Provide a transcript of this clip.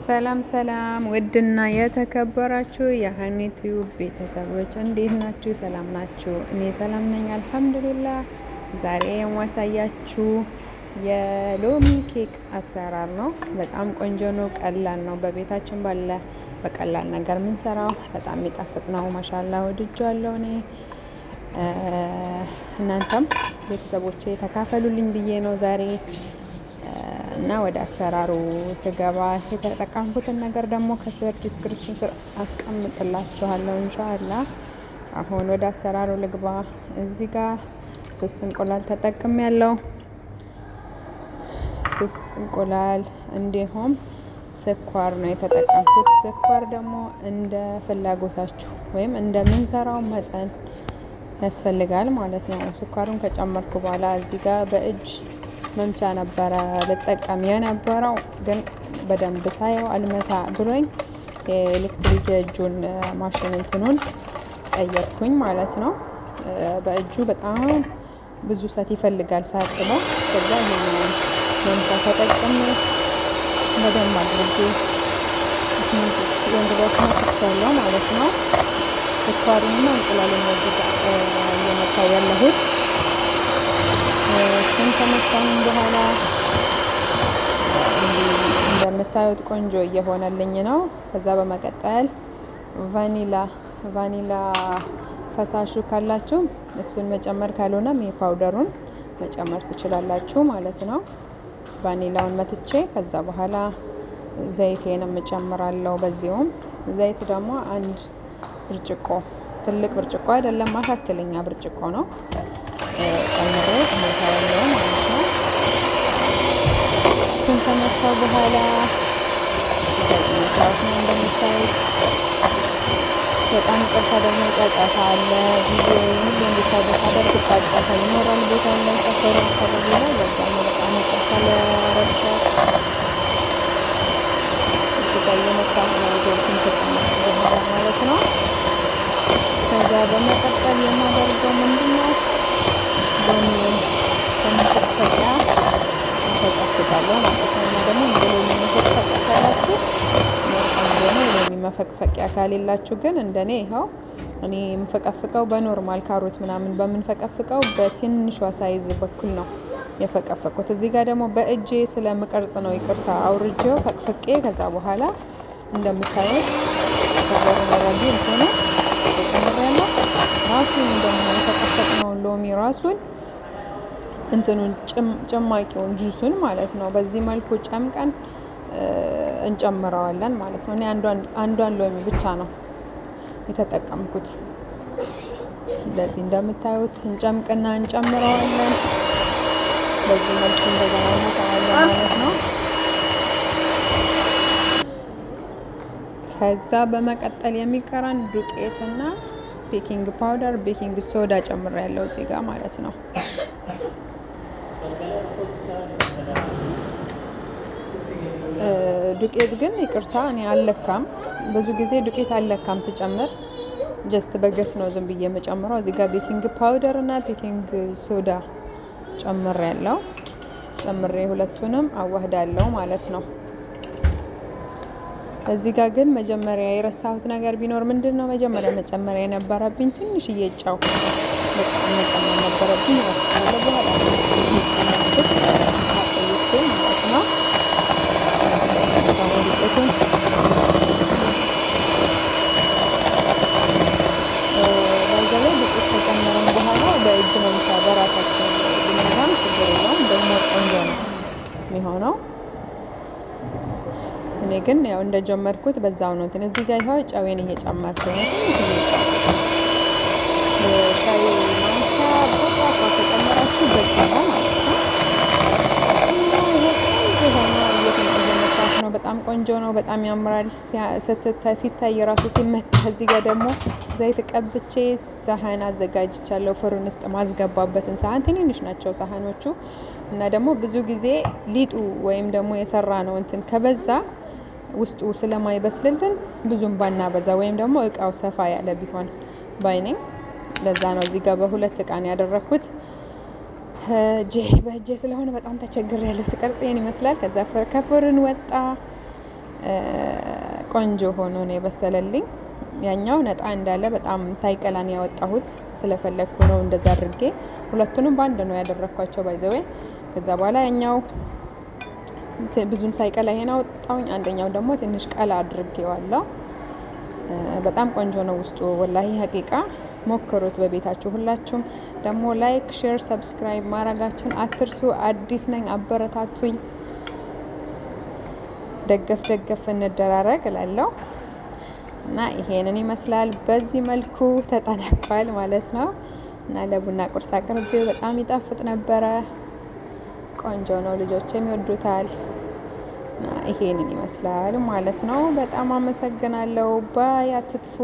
ሰላም ሰላም፣ ውድና የተከበራችሁ የሀኒ ቲዩብ ቤተሰቦች እንዴት ናችሁ? ሰላም ናችሁ? እኔ ሰላም ነኝ አልሐምዱሊላህ። ዛሬ የማሳያችሁ የሎሚ ኬክ አሰራር ነው። በጣም ቆንጆ ነው፣ ቀላል ነው። በቤታችን ባለ በቀላል ነገር የምንሰራው በጣም የሚጣፍጥ ነው። ማሻላ ወድጄዋለሁ እኔ። እናንተም ቤተሰቦቼ ተካፈሉልኝ ብዬ ነው ዛሬ እና ወደ አሰራሩ ስገባ የተጠቀምኩትን ነገር ደግሞ ከስር description ስር አስቀምጥላችኋለሁ ኢንሻአላህ። አሁን ወደ አሰራሩ ልግባ። እዚህ ጋር 3 እንቁላል ተጠቅሜያለሁ። 3 እንቁላል እንዲሁም ስኳር ነው የተጠቀምኩት። ስኳር ደግሞ እንደ ፍላጎታችሁ ወይም እንደምንሰራው መጠን ያስፈልጋል ማለት ነው። ስኳሩን ከጨመርኩ በኋላ እዚህ ጋር በእጅ መምቻ ነበረ ልጠቀም የነበረው፣ ግን በደንብ ሳየው አልመታ ብሎኝ የኤሌክትሪክ የእጁን ማሽን እንትኑን ቀየርኩኝ ማለት ነው። በእጁ በጣም ብዙ ሰዓት ይፈልጋል ሳጥበው። ከዛ ይሄኛውን መምቻ ተጠቅሜ በደንብ አድርጌ ድረስ መትቻለሁ ማለት ነው። ስኳሩንና እንቁላሉን ነው እየመታው ያለሁት። እሱን ከመታሁኝ በኋላ እንደምታዩት ቆንጆ እየሆነልኝ ነው። ከዛ በመቀጠል ቫኒላ ፈሳሹ ካላችሁ እሱን መጨመር፣ ካልሆነም የ powder ኡን መጨመር ትችላላችሁ ማለት ነው። ቫኒላውን መትቼ ከዛ በኋላ ዘይቴንም እጨምራለሁ። በዚሁም ዘይት ደግሞ 1 ብርጭቆ፣ ትልቅ ብርጭቆ አይደለም፣ መካከለኛ ብርጭቆ ነው፣ ጨምሬ እመታዋለሁ ማለት ነው። እሱን ከመታው በኋላ መታወት ነው እንደምታዩት። በጣም ይቅርታ ደግሞ ጫጫታ አለ። ቪዲዮ ሁሉ እንዲታደስ አደርግ ጫጫታ ይኖራል ቦታ ላይ፣ ሰፈሩ አካባቢ ላይ። ለዛ ነው በጣም ይቅርታ ለረብሻ። እዚህ ጋር እየመታሁ ነው ዘይቱን ከጨመርኩ በኋላ ማለት ነው። ከዛ በመቀጠል የማደርገው ምንድን ነው? ሎሚውን በመፈቅፈቂያ እፈቀፍቃለሁ ማለት ነው። እና ደግሞ የሎሚ መፈቅፈቂያ ካላችሁ ቆንጆ ነው። የሎሚ መፈቅፈቂያ ከሌላችሁ ግን እንደኔ ይኸው እኔ የምፈቀፍቀው በ normal ካሮት ምናምን በምንፈቀፍቀው በትንሿ size በኩል ነው የፈቀፈቅኩት። እዚህ ጋር ደግሞ በእጄ ስለምቀርጽ ነው ይቅርታ፣ አውርጄው ፈቅፍቄ ከዛ በኋላ እንደምታዩት ከበሩ ረዲ እንትኑ ጨምሬያለሁ። ራሱን ደግሞ የፈቀፈቅነውን ሎሚ ራሱን እንትኑን ጭማቂውን ጁሱን ማለት ነው። በዚህ መልኩ ጨምቀን እንጨምረዋለን ማለት ነው። እኔ አንዷን ሎሚ ብቻ ነው የተጠቀምኩት። እንደዚህ እንደምታዩት እንጨምቅና እንጨምረዋለን። በዚህ መልኩ እንደገና እንመታዋለን ማለት ነው። ከዛ በመቀጠል የሚቀረን ዱቄትና baking powder፣ baking soda ጨምሬያለሁ እዚህ ጋር ማለት ነው። ዱቄት ግን ይቅርታ እኔ አልለካም። ብዙ ጊዜ ዱቄት አልለካም ስጨምር፣ just በ guess ነው ዝም ብዬ የምጨምረው። እዚህ ጋር baking powder እና baking soda ጨምሬያለሁ። ጨምሬ ሁለቱንም አዋህዳለሁ ማለት ነው። እዚህ ጋር ግን መጀመሪያ የረሳሁት ነገር ቢኖር ምንድን ነው? መጀመሪያ መጨመሪያ የነበረብኝ ትንሽዬ ጨው በጣም መጨመር ነበረብኝ። ረስቻለሁ። በኋላ ጨመርኩት አቆይቼ ማለት ነው። ዱቄቱን በዛ ላይ ዱቄት ከጨመረን በኋላ በእጅ መምቻ በራሳችን ብንመታም ችግር የለውም። ደግሞ ቆንጆ ነው የሚሆነው። እኔ ግን ያው እንደጀመርኩት በዛው ነው። እንትን እዚህ ጋር ይኸው ጨዌን እየጨመርኩ ነው። ትንሽዬ ጨው ሻይ ማንኪያ በጫፏ ከጨመራችሁ በቂ ነው ማለት ነው። እና ይሄ ቆንጆ ሆኖ እየመታሁት ነው። በጣም ቆንጆ ነው። በጣም ያምራል ሲታይ ራሱ ሲመታ። እዚህ ጋር ደግሞ ዘይት ቀብቼ ሳህን አዘጋጅቻለሁ። ፍሩን ውስጥ ማስገባበትን ሳህን፣ ትንንሽ ናቸው ሳህኖቹ። እና ደግሞ ብዙ ጊዜ ሊጡ ወይም ደግሞ የሰራ ነው እንትን ከበዛ ውስጡ ስለማይበስልልን ብዙም ባናበዛ ወይም ደግሞ እቃው ሰፋ ያለ ቢሆን ባይ ነኝ። ለዛ ነው እዚህ ጋር በሁለት እቃ ነው ያደረኩት። እጄ በእጄ ስለሆነ በጣም ተቸግሬያለሁ ስቀርጽ። ይሄን ይመስላል። ከዛ ከፍርን ወጣ። ቆንጆ ሆኖ ነው የበሰለልኝ። ያኛው ነጣ እንዳለ በጣም ሳይቀላን ያወጣሁት ስለፈለግኩ ነው እንደዛ አድርጌ። ሁለቱንም በአንድ ነው ያደረግኳቸው by the way። ከዛ በኋላ ያኛው ብዙም ሳይቀላ ይሄን አወጣሁኝ። አንደኛው ደግሞ ትንሽ ቀላ አድርጌዋለሁ። በጣም ቆንጆ ነው ውስጡ ወላሂ ሀቂቃ ሞክሩት በቤታችሁ ሁላችሁም። ደግሞ like፣ share፣ subscribe ማድረጋችሁን አትርሱ። አዲስ ነኝ፣ አበረታቱኝ። ደገፍ ደገፍ እንደራረግ እላለሁ እና ይሄንን ይመስላል። በዚህ መልኩ ተጠናቋል ማለት ነው እና ለቡና ቁርስ አቅርቤው በጣም ይጣፍጥ ነበረ። ቆንጆ ነው፣ ልጆችም ይወዱታል። እና ይሄንን ይመስላል ማለት ነው። በጣም አመሰግናለሁ። Bye፣ አትጥፉ።